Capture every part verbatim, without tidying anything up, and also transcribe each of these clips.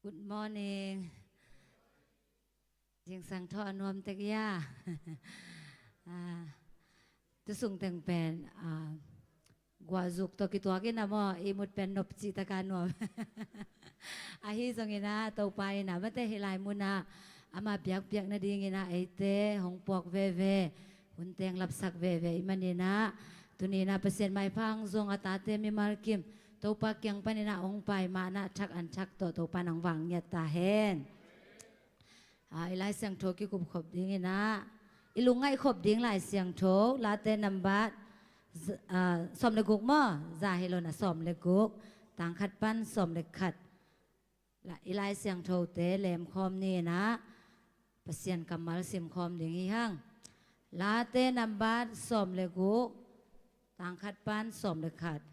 Good morning. Zingsang thaw a nuam tek ia. Ah, tu sung teng pen, ah, guahzuk tawh kituak in a maw, ihmut pen nop cih taka nuam. Ahi zongin ah, Topa in ah, mate hih lai mun ah, ama biakpiak nadingin ah, eite hong puak veve, hun teng lapsak veve ahih manin ah, tuni in ah Pasian maipha hong zong a tate mimal kim, Topa kiang panin ah hong pai mah in ah thak an thak tawh Topa in hong vang ngiat ta hen. Ah, i Lai Siangtho kikup khop dingin ah, i lungngaih khop ding Lai Siangtho, Late nambat z-, ah, sawm le guk maw, za hi lo in ah sawm le guk, tang khat pan sawm le khat. La, i Lai Siangthote lemkhawm ni in ah, Pasian kammal simkhawm ding hi hang. Late nambat sawm le guk, tang khat pan sawm le khat.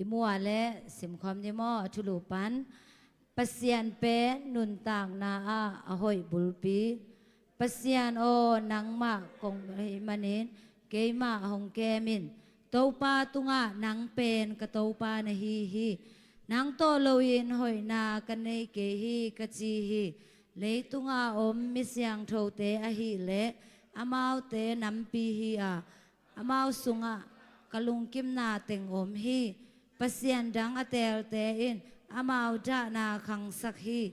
I mu a leh simkhawm ni maw, a thulu pan. Pasian pen nuntakna ah a hoih bulpi. Pasian aw, nangmah kong ahih manin keimah hong kem in. Topa tungah nang pen ka Topa na hi hi. Nang tawh loin hoihna ka nei kei hi ka ci hi. Leitungah om mi siangthote ahih leh amaute nampi hi a, amau sungah ka lungkimna teng om hi. Pasian dang a teelte in amau dahna khangsak hi.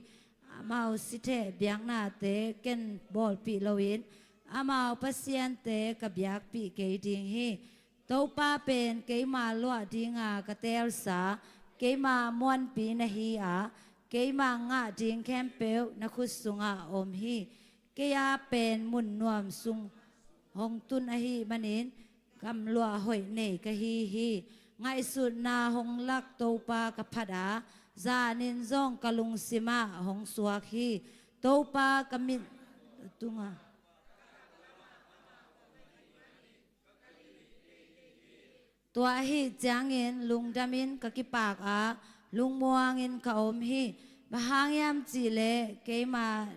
Amau sitheh biaknate ken bawlpih loin amau pasiante ka biakpih kei ding hi. Topa pen keima luah dinga ka teelsa, keima muanpi na hi a, keima ngah ding khempeuh na khut sungah om hi. Kei a pen mun nuam sung hong tun ahih manin gamluah hoih nei ka hi hi. Ngaihsutna hong lak Topa ka phat a, zanin zong ka lungsimah hong suak hi. Topa ka mit tungah Tua ahih ciangin lungdamin ka kipak a, lungmuangin ka om hi. Bang hang hiam cih leh keima,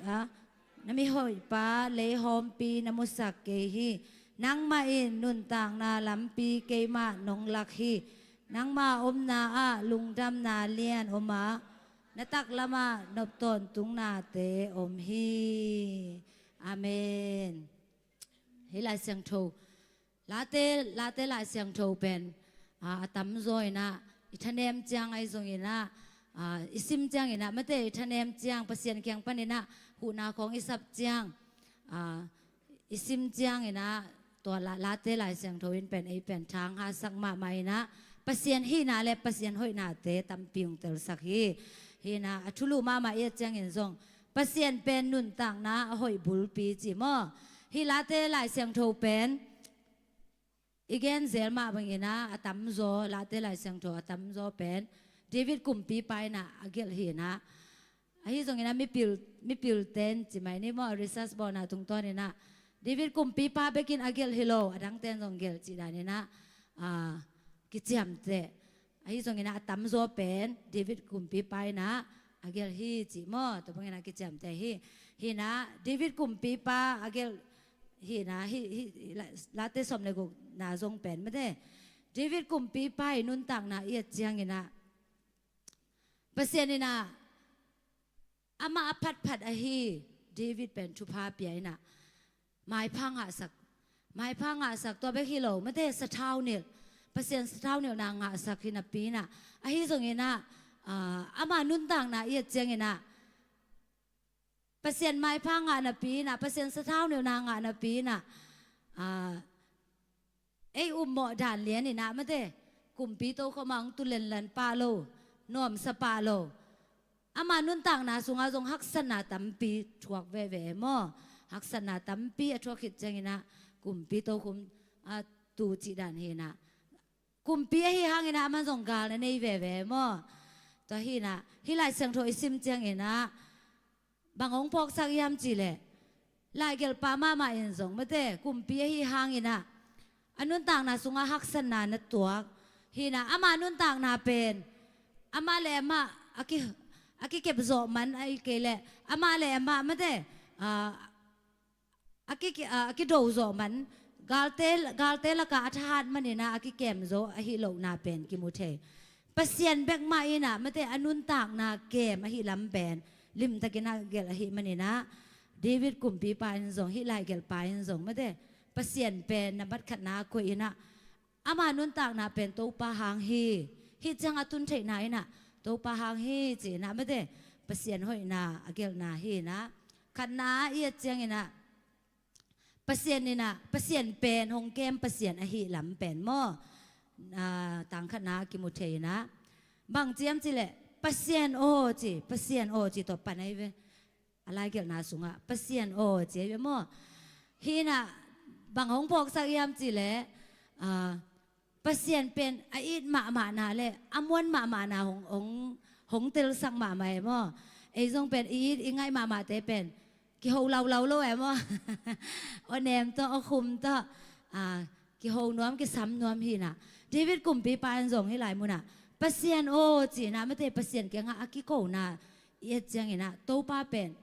a, na mihoihpa leihawmpi na musak kei hi. Nangmah in nuntakna lampi keimah nong lak hi. Nangma omna ah lungdamna lian om a, na taklamah noptawntung nate om hi. Amen. Hih Lai Siangtho, Late, Late Lai Siangtho pen, a, a tamzaw in ah, i thanem ciang ahi zongin ah, a, i sim ciangin ah, mate i thanem ciang, Pasian kiang panin ah, huhna khawng i sap ciang, a, i sim ciangin ah, tua La-, Late Lai Siangtho in pen, ei pen, thang hahsak mahmah in ah, Pasian hihna le Pasian hoihnate tampi hong telsak hi. Hi in ah, a thulu mahmah i et ciangin zong, Pasian pen nuntakna a hoih bulpi ci maw. Hih Late Lai Siangtho pen, i gen zel mah bangin ah, a tamzaw, Late Lai Siangtho a tamzaw pen, David kumpipa in ah a gelh hi in ah. Ahi zongin ah mipil, mipilte in ci mai ni maw, research bawlna tungtawn in ah. David kumpipa bekin a gelh hi lo, a dangte in zong gelh cih dan in ah, a, kiciamteh. Ahi zongin ah a tamzaw pen David kumpipa in ah a gelh hi ci maw, tua bangin ah kiciamteh hi. Hi in ah David kumpipa a gelh hi in ah, hi, hi, La-, Late sawm le gukna zong pen mate. David kumpipa i nuntakna i et ciangin ah, Pasian in ah amah a phatphat ahi David pen thupha pia in ah, maipha ngahsak. Maipha ngahsak, tua bek hi lo, mate sathau nilh. Pasian sathau nilhna ngahsak hi napi in ah. Ahi zongin ah, a, ama nuntakna i et ciangin ah, Pasian maipha ngah napi in ah, Pasian sathau nilhna ngah napi in ah, a, ei upmawh dan lian in ah mate, kumpi tokhom ah hong tu lenlan pah lo, nuamsa pah lo. Ama nuntakna sungah zong haksatna tampi thuak veve maw. Haksatna tampi a thuak khit ciangin ah, kumpi tokhom, a, tu cih dan hi in ah. Kumpi ahi hangin ah, aman zong gal na nei veve maw. Tua hi in ah, hih Lai Siangtho i sim ciangin ah, bang hong phawksak hiam cih leh, laigelhpa mahmah in zong mate, kumpi ahi hangin ah, a nuntakna sungah haksatna na tuak. Hi in ah, ama nuntakna pen, amah le amah a ki, a kikep zawh man ahih kei leh amah le amah mate, ah, a ki, ah, a kido zawh man, galte, galte lakah a thahat maninah a kikem zo ahi lohna pen kimu thei. Pasian bekmah inah mate a nuntakna kem ahi lam pen limtakinah gelh ahi maninah David kumpipa in zong, hih laigelhpa in zong mate Pasian pen nambat khatna koih inah ama nuntakna pen Topa hang hi. Hih ciang a tun theihna inah Topa hang hi ci inah mate Pasian hoihna a gelhna hi inah khatna i et cianginah Pasian inah, Pasian pen hong kem Pasian ahi lam pen maw? Ah, tangkhatna kimu thei inah bang ciam cileh Pasian aw ci, Pasian aw ci tawh pan ahi ve. A laigelhna sungah Pasian aw ci ahi ve maw? Hi inah bang hong phawksak hiam cileh, ah, Pasian pen a it mahmahna le a muan mahmahna hong, hong, hong telsak mahmah e maw? Ei zong pen i it i ngaih mahmahte pen kiho laulau lo e maw? Aw nem tawh, aw khum tawh, ah, kiho nuam, kisam nuam hi inah David kumpipa in zong hih lai munah Pasian aw ci inah mate Pasian kiangah a kikona i et cianginah Topa pen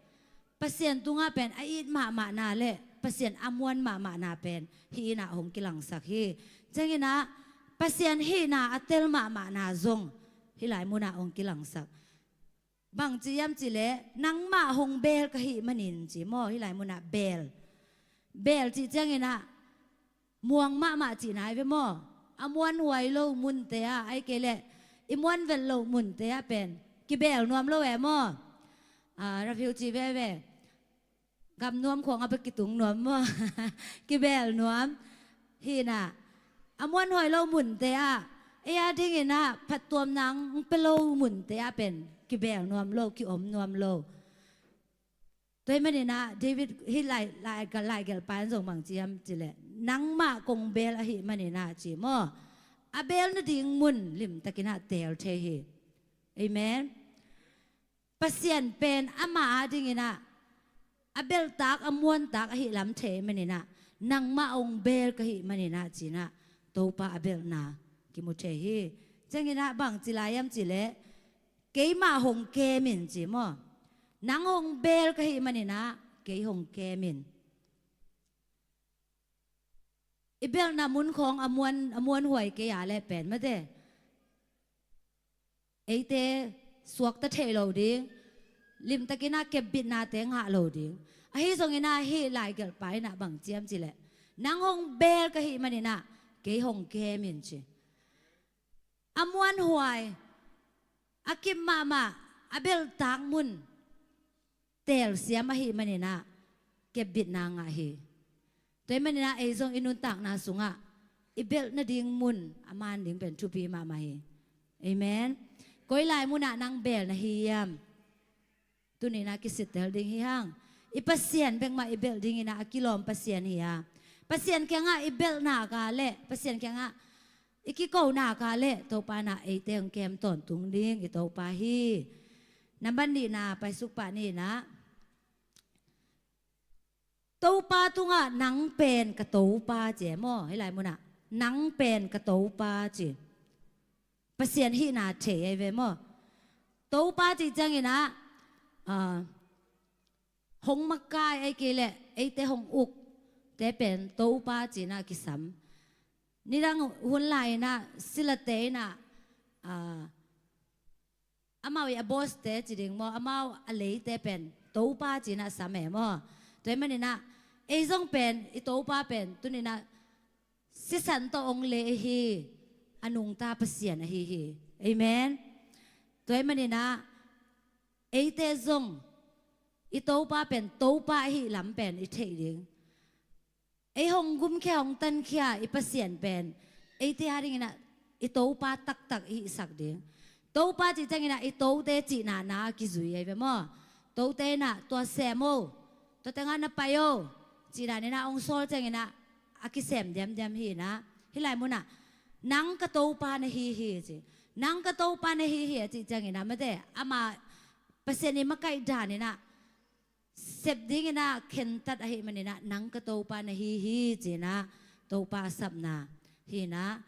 Pasian tungah pen a it mahmahna le Pasian a muan mahmahna pen hih inah hong kilangsak hi. Cianginah Pasian hihna a tel mahmahna zong hih lai munah hong kilangsak. Bang ci hiam cileh nangmah hong beel ka hih manin ci maw? Hih lai munah beel, beel cih cianginah muang mahmah cihna hi ve maw? A muanhuai lo munte ah, ahih kei leh i muanvelh loh munte ah pen kibeel nuam lo e maw? Ah, raphiu ci veve. Gam nuam khawng a bek kitung nuam maw? Kibeel nuam. Hi inah a muanhuai lo munte ah, ei a dinginah phattuamna hong pia lo munte ah pen kibeel nuam lo, ki-om nuam lo. Tua ahih maninah David hih lai, lai, laigelhpa in zong bang ci hiam cileh nangmah kong beel ahih maninah ci maw? A beel nading mun limtakinah teel thei hi. Amen. Pasian pen amah a dinginah a belhtak, a muantak ahi lam thei maninah nangmah hong beel ka hih maninah ci inah Topa a belhna kimu thei hi. Cianginah bang ci lai hiam cileh keimah hong kem in ci maw? Nang hong beel ka hih maninah kei hong kem in. I belhna mun khawng a muan, a muanhuai kei a leh pen mate eite suakta theih lo ding, limtakinah kepbitnate ngah lo ding. Ahi zonginah hih laigelhpa inah bang ciam cileh nang hong beel ka hih maninah kei hong kem in ci. A muanhuai, a kip mahmah, a belhtak mun teelsiam ahih maninah kepbitna ngah hi. Tua ahih maninah ei zong i nuntakna sungah i belh nading mun a man ding pen thupi mahmah hi. Amen. Koi lai munah nang beel na hi hiam? Tuninah kisittel ding hi hang. I Pasian bekmah i belh dinginah a kilawm Pasian hi a, Pasian kiangah i belh nak a leh, Pasian kiangah i kiko nak a leh Topa inah eite hong kem tawntung ding i Topa hi. Nambat nihna paisuk pah ni inah Topa tungah nang pen ka Topa ci e maw? Hih lai munah nang pen ka Topa ci. Pasian hihna thei ahi ve maw? Topa cih cianginah, ah, hong makai ahih kei leh eite hong ukte pen Topa ci inah kisam. Nidang hun lai inah silate inah, ah, amau i a bawste ci ding maw, amau a leite pen Topa ci inah sam e maw? Tua ahih maninah ei zong pen i Topa pen tuninah sisan tawh hong lei hi, a nungta Pasian ahi hi. Amen. Tua ahih maninah eite zong i Topa pen Topa ahi lam pen i theih ding. Ei hong gumkhia, hong tankhia i Pasian pen eite a dinginah i Topa taktak i hihsak ding. Topa cih cianginah i tote cihnana a kizui ahi ve maw? Tote inah tua sem o, tua tengah na pai o, cih daninah hong sawl cianginah a kisem diamdiam hi inah hih lai munah nang ka Topa na hi hi ci. Nang ka Topa na hi hi a cih cianginah mate ama Pasian i makaih daninah sep dinginah khentat ahih maninah nang ka Topa na hi hi ci inah Topa a sapna hi inah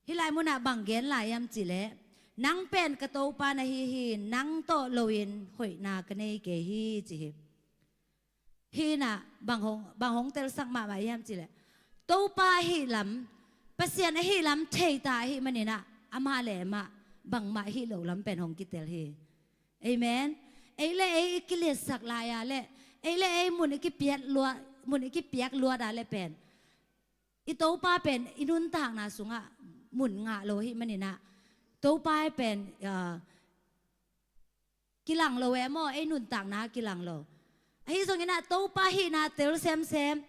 hih lai munah bang gen lai hiam cileh Nang pen ka Topa na hi hi, nang tawh loin hoihna ka nei kei hi, ci hi. Hih inah bang hong, bang hong telsak mahmah hiam cihleh, Topa ahih lam, Pasian ahih lam theita ahih maninah amah le amah bangmah hih loh lam pen hong kitel hi. Amen. Ei le ei i kiliatsak lai-a le, ei le ei mun i kipiak luat, mun i kipiak luat a le pen, i Topa pen i nuntakna sungah mun ngah lo ahih maninah, Topa pen, ah, kilang lo e maw, ei nuntakna kilang lo. Ahi zonginah Topa hihna tel semsem,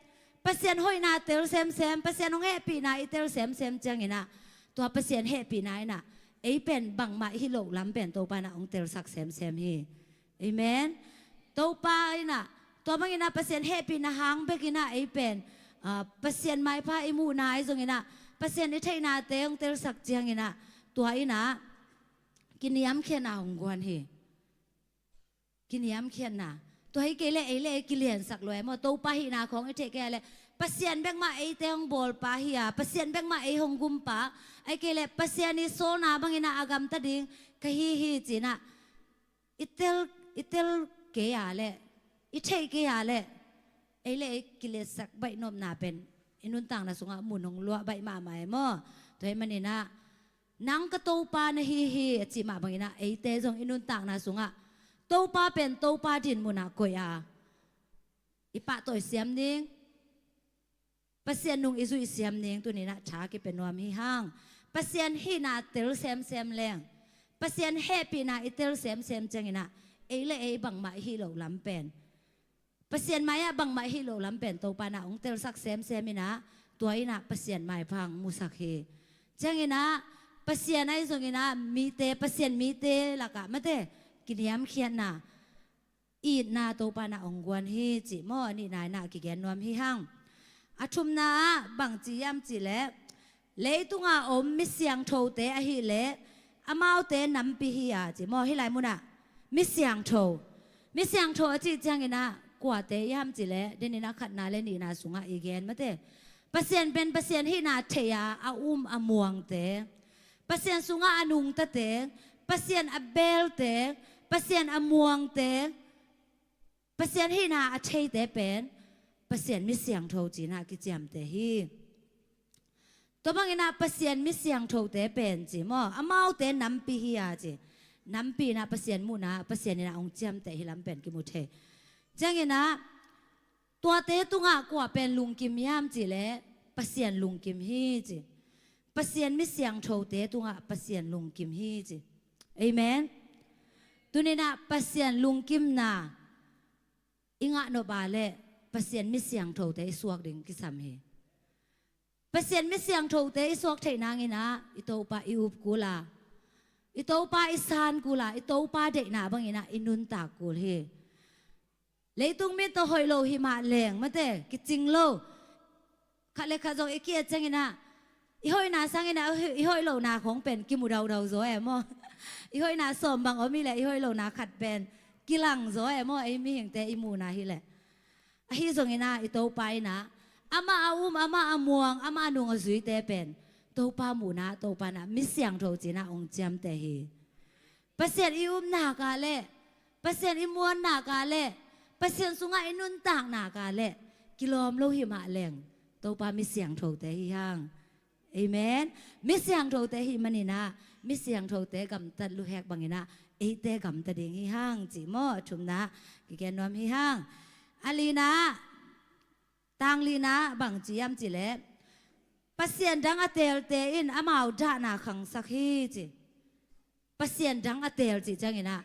Pasian hoihna tel semsem, Pasian hong hehpihna i tel semsem cianginah, tua Pasian hehpihna inah ei pen bangmah hih loh lam pen Topa inah hong telsak semsem hi. Amen. Topa inah, tua banginah Pasian hehpihna hang bekinah ei pen, ah, Pasian maipha i muhna ahi zonginah, Pasian i theihnate hong telsak cianginah, tua inah kiniamkhiatna hong guan hi. Kiniamkhiatna. Tua hi kei le ei le ei kiliansak lua e maw, Topa hihna khawng i theih kei a le, Pasian bekmah eite hong bawlpa hi-a, Pasian bekmah ei hong gumpa, ahih kei le Pasian i sawlna banginah a gamta ding ka hi hi cinah i tel, i tel kei a le, i theih kei a le, ei le ei kiliatsak baih nopna pen i nuntakna sungah mun hong luah baih mahmah e maw. Tua ahih maninah, nang ka Topa na hi hi, a cih mah banginah eite zong i nuntakna sungah Topa pen Topa dinmunah koih a, i pahtawi siam ding, Pasian nung i zuih siam ding tuninah tha kipia nuam hi hang. Pasian hihna tel semsem leng, Pasian hehpihna i tel semsem cianginah ei le ei bangmah i hih loh lam pen, Pasian mai-ah bangmah hih loh lam pen Topa inah hong telsak semsem inah, tua inah Pasian maipha hong musak hi. Cianginah Pasian ahi zonginah mite, Pasian mite lakah mate kiniamkhiatna, itna Topa inah hong guan hi cih maw, a nihna inah kigen nuam hi hang. A thumna ah bangci hiam cihleh, leitunga om mi siangthote ahileh amaute nampi hi-a ci maw, hih lai munah mi siangtho. Mi siangtho a cih cianginah kuate hiam cihleh, deninah khatna le nihna sungah i gen mate, Pasian pen Pasian hihna thei-a a um a muangte, Pasian sungah a nungtate, Pasian a beelte, Pasian a muangte, Pasian hihna a theite pen Pasian mi siangtho cinah kiciamte hi. Tua banginah Pasian mi siangthote pen ci maw, amaute nampi hi-a ci. Nampi inah Pasian muhna, Pasian inah hong ciamteh hi lam pen kimu thei. Cianginah tuate tungah kua pen lungkim hiam cihleh, Pasian lungkim hi ci. Pasian mi siangthote tungah Pasian lungkim hi ci. Amen. Tuninah Pasian lungkimna i ngah nop a leh Pasian mi siangthote i suak ding kisam hi. Pasian mi siangthote i suak theih nanginah i Topa i up kul a, i Topa i san kul a, i Topa deihna banginah i nuntak kul hi. Leitung mi tawh hoih lo hi mah leng mate kicing lo. Khat le khat zong i ki-et cianginah i hoihna sanginah i hoih lohna khawng pen kimu daudau zaw e maw. I hoihna sawm bang om hileh i hoih lohna khat pen kilang zaw e maw, ei mihingte i muhna hileh. Ahi zonginah i Topa inah amah a um, amah a muang, amah a nung a zuite pen Topa muhna, Topa inah mi siangtho cinah hong ciamteh hi. Pasian i upna ka leh, Pasian i muanna ka leh, Pasian sungah i nuntakna ka leh kilawm lo hi mah leng Topa mi siangthote hi hang. Amen. Mi siangthote hi maninah mi siangthote gamtat luhek banginah eite gamta ding hi hang ci maw, a thumna kigen nuam hi hang. A lina, tang lina bangci hiam cihleh, Pasian dang a teelte in amau dahna khangsak hi ci. Pasian dang a teel cih cianginah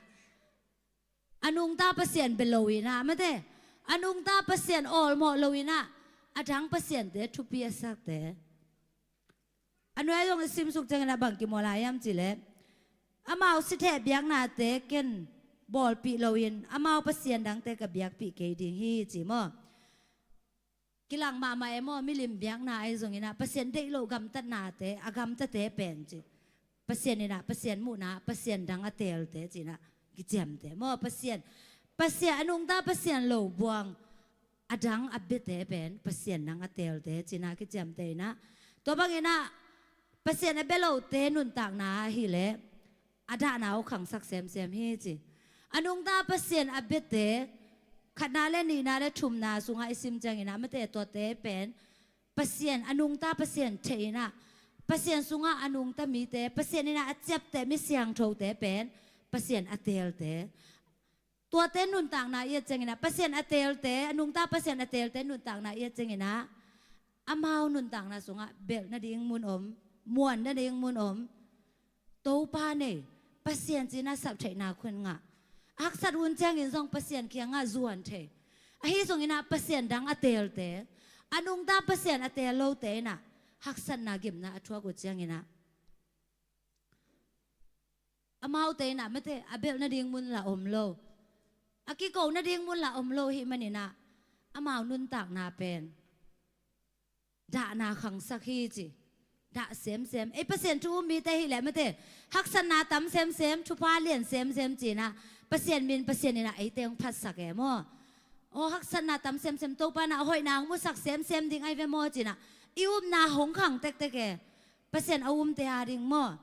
a nungta Pasian bia loinah mate, a nungta Pasian awlmawh loinah a dang pasiante thupi a sakte. A nuai zong i simsuk cianginah bang kimawl lai hiam cihleh, amau sitheh biaknate ken bawlpih loin amau pasian dangte ka biakpih kei ding hi ci maw. Kilang mahmah e maw, milim biakna ahi zonginah Pasian deih loh gamtatnate, a gamtate pen ci. Pasian inah, Pasian muhna, Pasian dang a teelte cinah kiciamte maw, Pasian, Pasian a nungta Pasian lo buang a dang a biate pen Pasian dang a teelte cinah kiciamte inah. Tua banginah Pasian a bia lote nuntakna ahileh a dahna uh khangsak semsem hi ci. A nungta Pasian a biate khatna le nihna le thumna sungah i sim ciangin ah mate tuate pen Pasian a nungta Pasian theih in ah Pasian sungah a nungta mite, Pasian in ah a ciapteh mi siangthote pen Pasian a teelte. Tuate nuntakna i et ciangin ah Pasian a teelte, a nungta Pasian a teelte nuntakna i et ciangin ah amau nuntakna sungah belh nading mun om, muan nading mun om. Topa nei, Pasian ci-in ah saptheihna khun ngah. A haksat hun ciangin zong Pasian kiangah zuan thei. Ahi zongin ah Pasian dang a teelte, a nungta Pasian a teel lote in ah haksatna gimna a thuak uh ciangin ah amaute in ah mate a belh nading mun lah om lo, a kiko nading mun lah om lo hih manin ah amau nuntakna pen dahna khangsak hi ci. Dah semsem. Ei Pasian thu um mite hi leh mate haksatna tam semsem, thupha lian semsem ci-in ah Pasian min Pasian in ah eite hong phatsak e maw. Aw haksatna tam semsem, Topa in ah hoihna hong musak semsem ding ahi ve maw ci-in ah i upna hong khang tektek e. Pasian a umte a ding maw.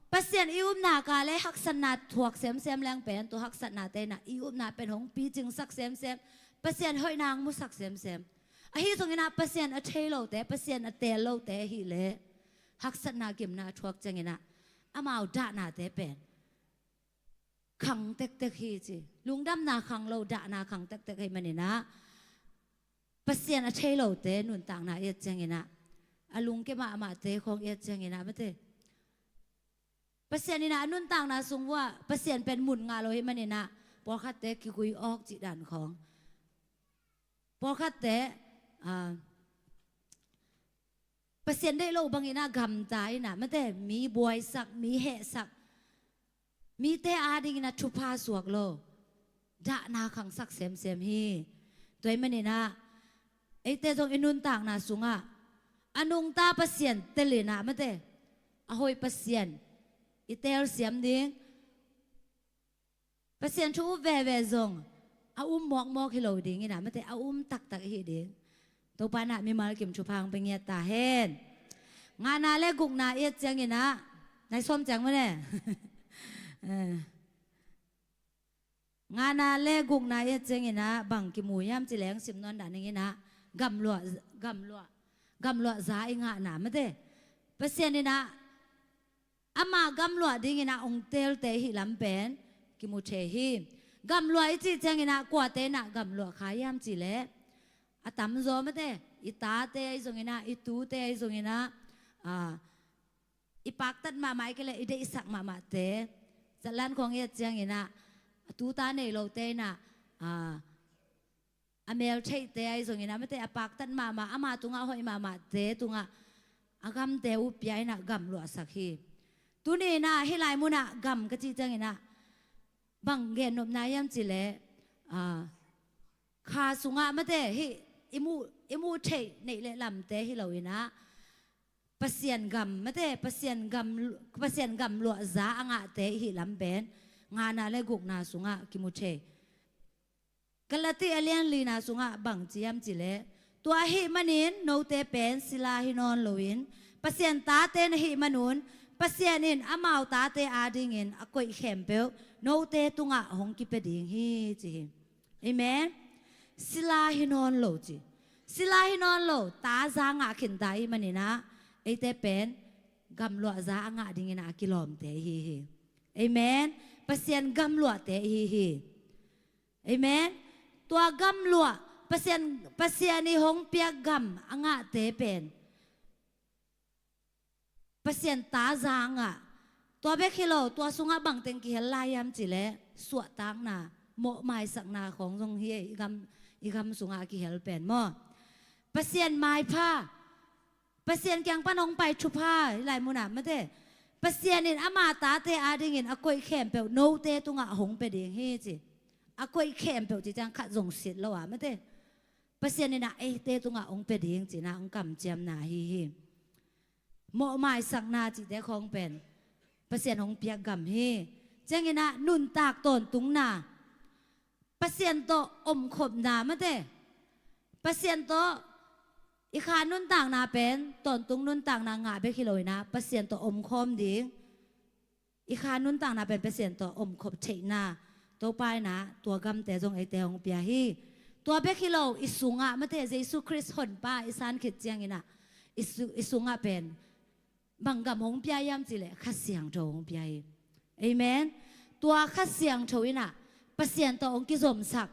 Pasian i upna ka le haksatna thuak semsem leng pen tua haksatnate in ah i upna pen hong picingsak semsem. Pasian hoihna hong musak semsem. Ahi zongin ah Pasian a thei lote, Pasian a teel lote ahih leh haksatna gimna a thuak ciangin ah amau dahnate pen khang tektek hi ci. Lungdamna khang lo, dahna khang tektek ahih manin ah Pasian a thei lote nuntakna i et ciangin ah a lungke mahmahte khawng i et ciangin ah mate Pasian in ah a nuntakna sung uah Pasian pen mun ngah lo hih manin ah pawlkhatte kigui awk cih dan khawng. Pawlkhatte ah Pasian deih loh bangin ah gamta in ah mate mi buaisak, mi hehsak, mite a dingin ah thupha suak lo, dahna khangsak semsem hi. Tua ahih manin ah eite zong i nuntakna sungah a nungta Pasian tel in ah mate a hoih Pasian i teelsiam ding. Pasian thu up veve zong a um mawkmawk hi lo dingin ah mate a um taktak hi ding. Topa in ah mimal kim thupha hong pia ngiat ta hen. Ngana le gukna i et ciangin ah nai sawm ciang mane. Eh. Ngana le gukna i et ciangin ah bang kimu hiam ci leng sim nawn dah ning in ah gamluah, gamluah, gamluah za i ngahna mate. Pasian in ah ama gamluah dingin ah hong teelte hih lam pen kimu thei hi. Gamluah i cih ciangin ah kuate in ah gamluah kha hiam ci leh a tamzaw mate, i tate ahi zongin ah, i tute ahi zongin ah, ah, i paktat mahmah i kei leh i deihsak mahmahte. Zatlan khawng i et ciangin ah a tuta nei lote in ah, ah, a meltheihte ahi zongin ah mate a paktat mahmah, ama tungah hoih mahmahte tungah a gamte uh pia in ah gamluahsak hi. Tuni in ah hih lai munah gam ka cih ciangin ah bang gennopna hiam ci leh, ah, kha sungah mate hih i muh, i muh theih neih le lamte hi lo in ah Pasian gam mate, Pasian gam, Pasian gamluah za a ngahte i hih lam pen ngana le gukna sungah kimu thei. Galati a lian lina sungah bang ci hiam ci leh, tua ahih manin note pen sila hi nawn loin Pasian tate na hih manun Pasian in amau tate a dingin a koih khempeuh note tungah hong kipia ding hi ci hi. Amen. Sila hi nawn lo ci. Sila hi nawn lo, ta za ngah khinta i hih manin ah eite pen gamluah za a ngah dingin ah a kilawmte i hi hi. Amen. Pasian gamluahte i hi hi. Amen. Tua gamluah, Pasian, Pasian i hong piak gam a ngahte pen Pasian ta za ngah. Tua bek hi lo, tua sungah bangteng kihel lai hiam ci leh suahtakna, mawhmaisakna khawng zong hi ei, i gam, i gam sungah a kihel pen maw. Pasian maipha, Pasian kiang pan hong pai thupha, hih lai munah mate Pasian in ama tate a dingin a koih khempeuh note tungah hong pia ding hi ci. A koih khempeuh ci ciang khat zong sit lo a mate Pasian in ah eite tungah hong pia ding ci-in ah hong kamciamna ahi hi. Mawhmaisakna cihte khawng pen Pasian hong piak gam hi. Ciangin ah nuntak tawntungna, Pasian tawh omkhopna mate, Pasian tawh i kha nuntakna pen tawntung nuntakna ngah bek hi lo in ah Pasian tawh omkhawm ding. i kha nuntakna pen Pasian tawh omkhop theihna, Topa in ah tua gamte zong eite hong pia hi. Tua bek hi lo, i sungah mate, Jesu Khrist Honpa i san khit ciangin ah i su-, i sungah pen bang gam hong pia hiam cih leh Kha Siangtho hong pia hi. Amen. Tua Kha Siangtho in ah Pasian tawh hong kizomsak,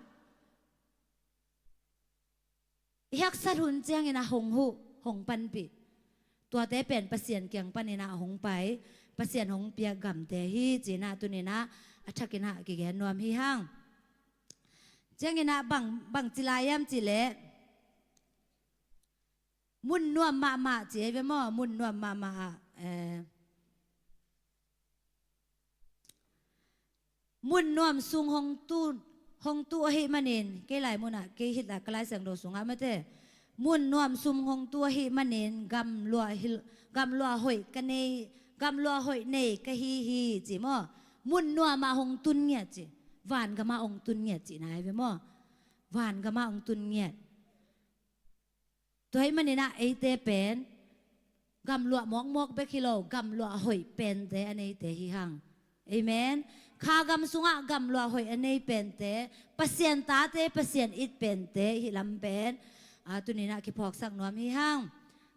i haksat hun ciangin ah hong huh, hong panpih. Tuate pen Pasian kiang panin ah hong pai, Pasian hong piak gamte hi ci-in ah tuni-in ah a thakin ah kigen nuam hi hang. Ciangin ah bang, bangci lai hiam cih leh mun nuam mahmah ci hi ve maw, mun nuam mahmah ah, eh, mun nuam sung hong tu, hong tu ahih manin, kei lai munah, kei hih lai ka Lai Siangtho sungah mate, mun nuam sung hong tu ahih manin gamluah hil-, gamluah hoih ka nei, gamluah hoih nei ka hi hi ci maw. Mun nuamah hong tun ngiat ci. Vangamah hong tun ngiat cihna hi ve maw. Vangamah hong tun ngiat. Tua ahih manin ah eite pen gamluah mawkmawk bek hi lo, gamluah hoih pente a neite hi hang. Amen. Kha gam sungah gamluah hoih a nei pente, Pasian tate, Pasian it pente i hih lam pen, a, tuni-in ah kiphawksak nuam hi hang.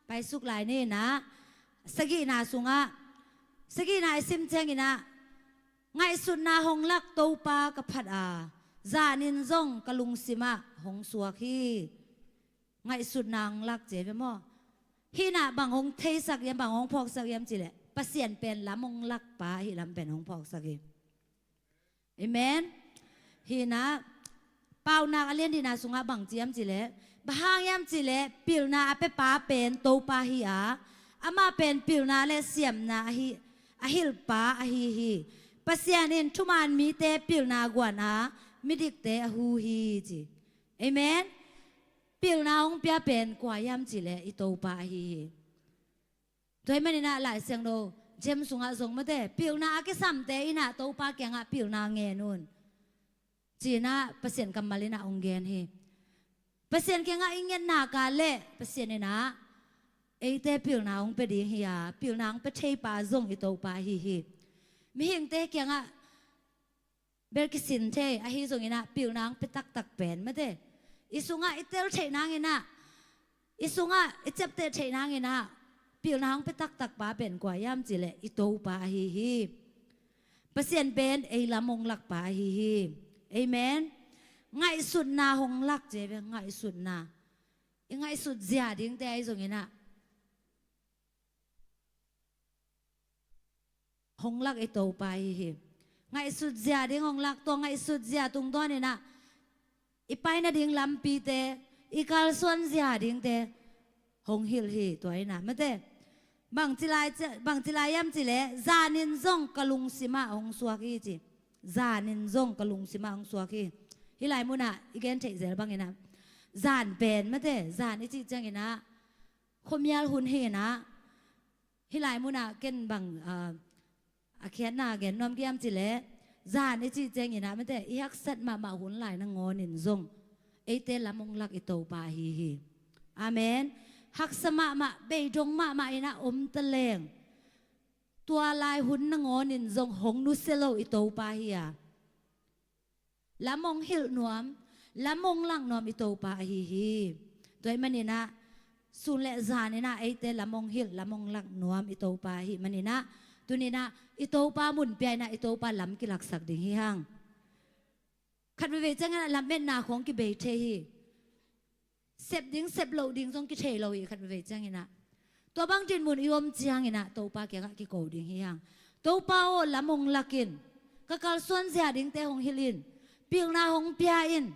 Paisuk lai ni-in ah, sagihna sungah, sagihna i sim ciangin ah, ngaihsutna hong lak Topa ka phat a, zanin zong ka lungsimah hong suak hi. Ngaihsutna hong lak ci hi ve maw. Hih in ah bang hong theisak hiam, bang hong phawksak hiam cih leh Pasian pen lam hong lakpa, hih lam pen hong phawksak hi. Amen. Hih in ah Paunak a lian nihna sungah bangci hiam cih leh, bang hang hiam cih leh pilna a piapa pen Topa hi a, amah pen pilna le siamna a hi, a hilhpa ahi hi. Pasian in thuman mite pilna guan a, midikte a hu hi ci. Amen. Pilna hong pia pen kua hiam cih leh i Topa ahi hi. Tua ahih manin ah Lai Siangtho James sungah zong mate, pilna a kisamte in ah Topa kiangah pilna ngen un ci-in ah Pasian kammal in ah hong gen hi. Pasian kiangah i ngetna kal leh Pasian in ah eite pilna hong pia ding hi a, pilna hong pia theipa zong i Topa ahi hi. Mihingte kiangah bel kisin thei, ahi zongin ah pilna hong pia taktak pen mate, i sungah i tel theih nangin ah, i sungah i ciapteh theih nangin ah, pilna hong pia taktakpa pen kua hiam cih leh i Topa ahi hi. Pasian pen ei lam hong lakpa ahi hi. Amen. Ngaihsutna hong lak ci hi ve, ngaihsutna. I ngaihsut zia dingte ahi zongin ah hong lak i Topa ahi hi. Ngaihsut zia ding hong lak, tua ngaihsut zia tungtawnin ah i pai nading lampite, i kalsuan zia dingte hong hilh hi. Tua in ah mate, bangci lai ci-, bangci lai hiam cih leh, zanin zong ka lungsimah hong suak hi ci. Zanin zong ka lungsimah hong suak hi. Hih lai munah i gen theih zel bangin ah, zan pen mate, zan i cih ciangin ah khuamial hun hi-in ah, hih lai munah ken bang, ah, a khiatna gen nuam ka hiam cih leh, zan i cih ciangin ah mate, i haksat mahmah hun lai nangawnin zong eite lam hong lak i Topa ahi hi. Amen. Haksa mahmah, beidong mahmah in ah om ta leng, tua lai hun nangawnin zong hong nusia lo i Topa hi a, lam hong hilh nuam, lam hong lak nuam i Topa ahi hi. Tua ahih manin ah sun le zanin ah eite lam hong hilh, lam hong lak nuam i Topa ahih manin ah, tuni-in ah i Topa mun pia in ah i Topa lam kilaksak ding hi hang. Khat veivei ciangin ah lametna khawng kibei thei hi. Sep ding sep loh ding zong kithei lo hi, khat veivei ciangin ah. Tua bang dinmun i om ciangin ah Topa kiangah kiko ding hi hang. Topa aw, lam hong lak in, ka kalsuan zia dingte hong hilh in, pilna hong pia in,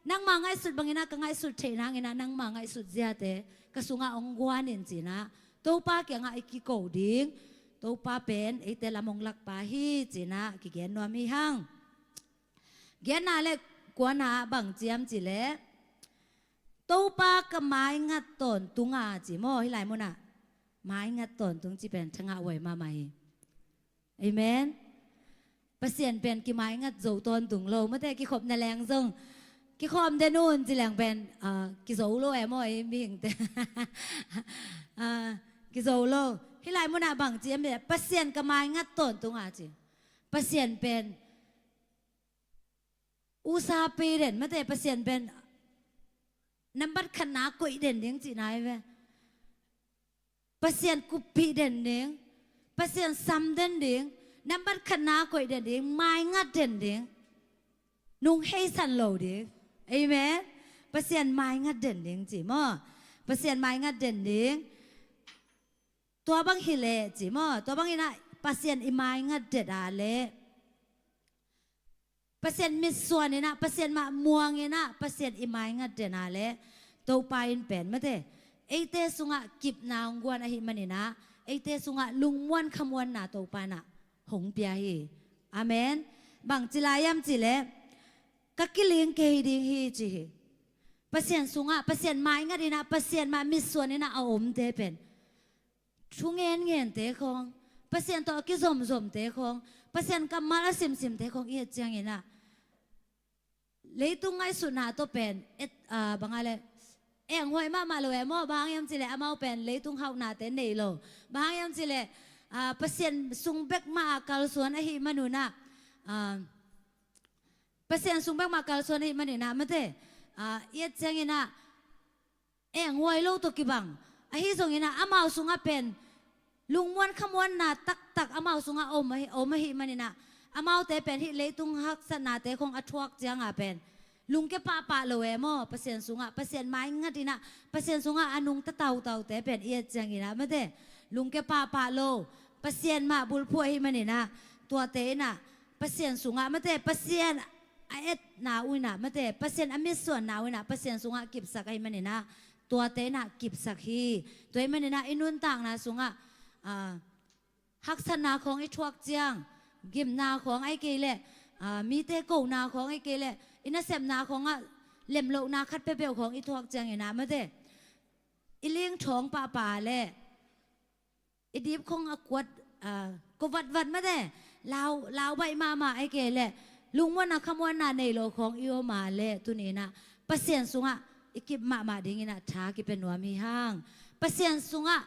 nangma ngaihsut bangin ah ka ngaihsut theih nangin ah nangma ngaihsut ziate ka sungah hong guan in ci-in ah Topa kiangah i kiko ding. Topa pen eite lam hong lakpa hi ci-in ah kigen nuam hi hang. Giatna le kuana ah bang ci hiam cih leh, Topa ka maingat tawntung a ci maw, hih lai munah. Maingat tawntung cih pen thangah huai mahmah hi. Amen. Pasian pen kimaingat zo tawntung lo. Mate kikhop na leng zong, kikhawm den un ci leng pen, ah, kizo lo e maw, ei mihingte. Ah, kizo lo. Hih lai munah bang ci hiam cih leh, Pasian ka maingat tawntung a ci. Pasian pen usa pei den, mate, Pasian pen nambat khatna koih den ding cihna hi ve. Pasian kuppih den ding, Pasian sam den ding, nambat khatna koih den ding, maingat den ding, nung heisan lo ding. Amen. Pasian maingat den ding ci maw? Pasian maingat den ding. Tua bang hi leh ci maw? Tua bang inah Pasian i maingat det a leh, Pasian mitsuan inah, Pasian mah muang inah, Pasian i maingat den a leh, Topa in pen, mate, eite sungah kipna hong guan ahih maninah, eite sungah lungmuan khamuanna Topa inah hong pia hi. Amen. Bang ci lai hiam cih leh, ka kiling kei ding hi ci hi. Pasian sungah, Pasian maingat inah, Pasian mah mitsuan inah a omte pen thu ngenngente khawng, Pasian tawh a kizomzomte khawng, Pasian kammal a simsimte khawng i et cianginah, leitung ngaihsutna tawh pen et, ah, bang a leh, enghuai mahmah lo e maw? Bang hang hiam cih leh amau pen leitung hauhnate nei lo. Bang hang hiam cih leh, ah, Pasian sung bek mah a kalsuan ahih manunah, ah, Pasian sung bek mah kalsuan ahih maninah, mate, ah, i et cianginah, enghuai lo tawh kibang. Ahi zonginah amau sungah pen lungmuan khamuanna taktak amau sungah om ahi, om ahih maninah, amaute pen hih leitung haksatnate khawng a thuak cianga pen lungkia pahpah lo e maw? Pasian sungah, Pasian maingat inah, Pasian sungah a nungta tautaute pen i et cianginah, mate, lungkia pahpah lo, Pasian mah bulphuh ahih maninah, tuate inah Pasian sungah, mate, Pasian a etna uh inah, mate, Pasian a mitsuanna uh inah, Pasian sungah kipsak ahih maninah, tuate inah kipsak hi. Tua ahih maninah i nuntakna sungah, ah, haksatna khawng i thuak ciang, gimna khawng ahih kei leh, ah, mite kona khawng ahih kei leh, i nasepna khawngah lemlohna khat peuhpeuh khawng i thuak cianginah, mate, i lingthawng pahpah leh, i dip khawng a kuat, ah, ko vatvat, mate, lau, lau baih mahmah ahih kei leh, lungmuanna khamuanna nei lo khawng i om a leh, tuninah Pasian sungah i kip mahmah dinginah tha kipia nuam hi hang. Pasian sungah,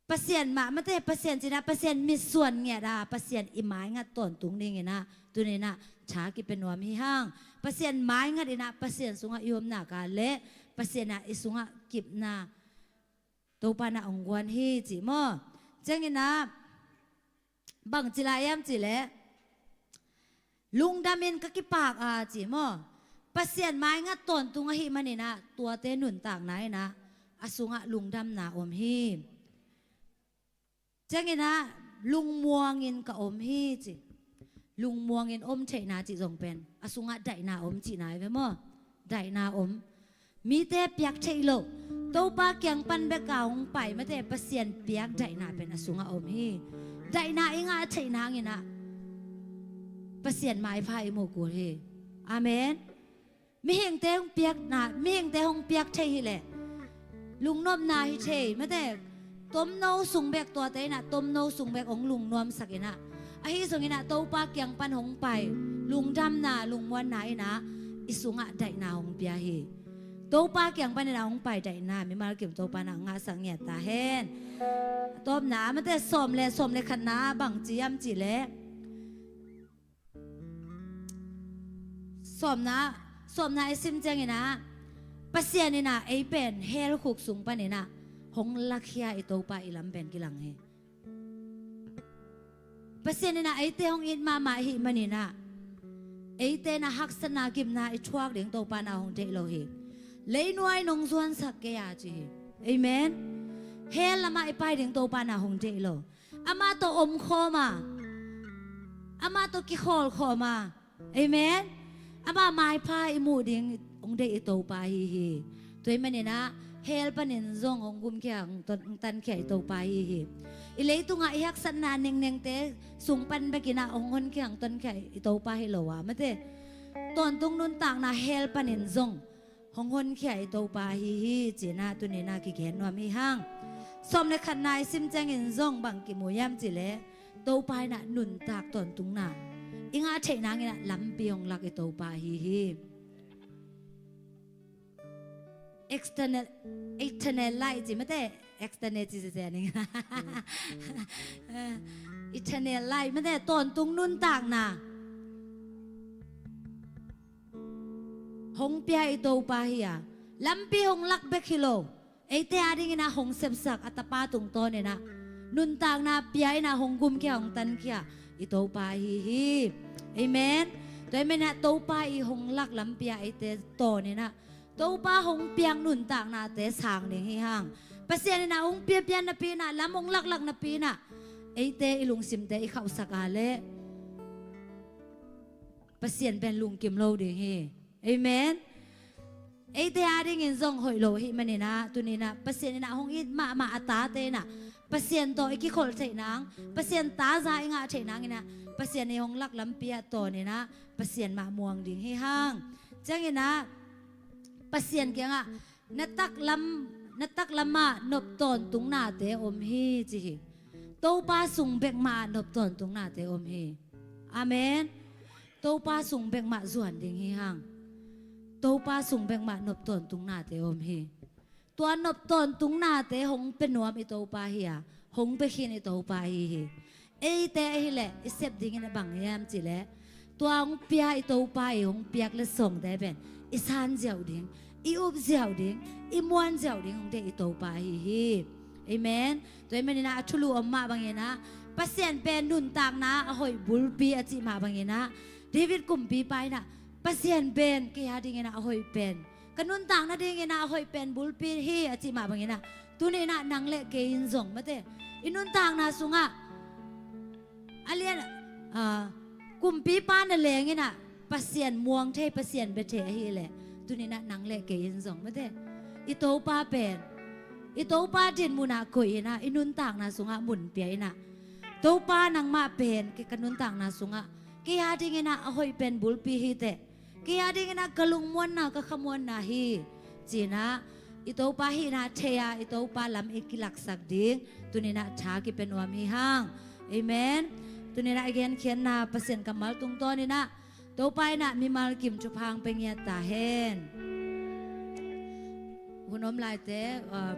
Pasian mah, mate, Pasian cinah, Pasian mitsuan ngiat a, Pasian i maingat tawntung dinginah tuninah tha kipia nuam hi hang. Pasian maingat inah, Pasian sungah i om nak a leh, Pasian ah i sungah kipna Topa inah hong guan hi ci maw? Cianginah bang ci lai hiam cih leh, lungdamin ka kipak a ci maw? Pasian maingat tawntung ahih maninah tuate nuntakna inah a sungah lungdamna om hi. Cianginah lungmuangin ka om hi ci. Lungmuangin om theihna cih zong pen a sungah daihna om cihna hi ve maw? Daihna om. Mite piak theih loh, Topa kiang pan beka hong pai, mate, Pasian piak daihna pen a sungah om hi. Daihna i ngah theih nanginah Pasian maipha i muh kul hi. Amen. Mihingte hong piakna, mihingte hong piak thei hileh lungnopna hi thei, mate, tomno sung bek, tuate inah tomno sung bek hong lungnuamsak inah, ahi zonginah Topa kiang pan hong pai lungdamna, lungmuanna inah i sungah daihna hong pia hi. Topa kiang pan inah hong pai daihna mimal kim Topa inah ngahsak ngiat ta hen. Tawpna, mate, sawm le, sawm le khatna bang ci hiam cih leh, sawmna, sawmna i sim cianginah Pasian inah ei pen hell khuk sung paninah hong lakhia i Topa i lam pen kilang hi. Pasian inah eite hong it mahmah ahih maninah eite inah haksatna, gimna i thuak ding Topa inah hong deih lo hi. Leinuai nong zuansak kei a ci hi. Amen. Hell lamah i pai ding Topa inah hong deih lo. Amah tawh omkhawm a, amah tawh kikhawlkhawm a, amen, amah maipha i muh ding hong deih i Topa ahi hi. Tua ahih maninah hell panin zong hong gumkhia, hong ton, hong tankhia i Topa ahi hi. I leitungah i haksatna nengnengte sung pan bekinah hong honkhia, hong tonkhia i Topa hi lo a, mate, tawntung nuntakna hell panin zong hong honkhia i Topa ahi hi, cinah tuninah kigen nuam hi hang. Sawm le khatna i sim ciangin zong bang kimu hiam cih leh, Topa inah nuntak tawntungna i ngah theih nanginah lampi hong lak i Topa ahi hi. External, eternal life ci, mate, external ci, ci, ci, ning. Eternal life, mate, tawntung nuntakna hong pia i Topa hi a, lampi hong lak bek hi lo. Eite adingin ah hong sepsak a tapa tungtawnin ah nuntakna pia in ah hong gumkhia, hong tankhia i Topa ahi hi. Amen. Tua ahih manin ah Topa i hong lak lampi ah eite tawnin ah Topa hong piak nuntaknate sang ding hi hang. Pasian in ah hong piapian napi in ah, lam hong laklak napi in ah, eite i lungsimte i khauhsak a leh Pasian pen lungkim lo ding hi. Amen. Eite adingin zong hoih lo ahih manin ah, tuni in ah Pasian in ah hong it mahmah a tate in ah Pasian tawh i kikholh theih nang, Pasian taza i ngah theih nangin ah Pasian i hong lak lampi ah tawnin ah Pasian mah muang ding hi hang. Ciangin ah Pasian kiangah na taklam, na taklam ah nop tawntung nate om hi, ci hi. Topa sung bek mah ah nop tawntung nate om hi. Amen. Topa sung bek mah zuan ding hi hang. Topa sung bek mah nop tawntung nate om hi. Tua nop tawntung nate hong pia nuam i Topa hi a, hong pia khin i Topa ahi hi. Eite ahih leh i sep dingin a bang hiam cih leh, tua hong pia i Topa i hong piak letsongte pen i san ziau ding, i up ziau ding, i muan ziau ding hong deih i Topa ahi hi. Amen. Tua ahih manin ah a thulu om mah bangin ah Pasian pen nuntakna a hoih bulpi a cih mah bangin ah David kumpipa in ah Pasian pen kei adingin ah a hoih pen, ka nuntakna dingin ah a hoih pen bulpi hi a cih mah bangin ah, tuni in ah nang le kei in zong, mate, i nuntakna sungah a lian, ah, kumpipa na lengin ah Pasian muang thei, Pasian bia thei ahih leh, tuni in ah nang le kei in zong, mate, i Topa pen, i Topa dinmun ah koih in ah i nuntakna sungah mun pia in ah, Topa, nangmah pen kei ka nuntakna sungah kei adingin ah a hoih pen bulpi hi teh, kei adingin ah ka lungmuanna, ka khamuanna hi, ci-in ah i Topa hihna thei a, i Topa lam i kilaksak ding tuni in ah tha kipia nuam hi hang. Amen. Tuni in ah i genkhiatna Pasian kammal tungtawnin ah Topa in ah mimal kim thupha hong pia ngiat ta hen. Hun om laite, ah,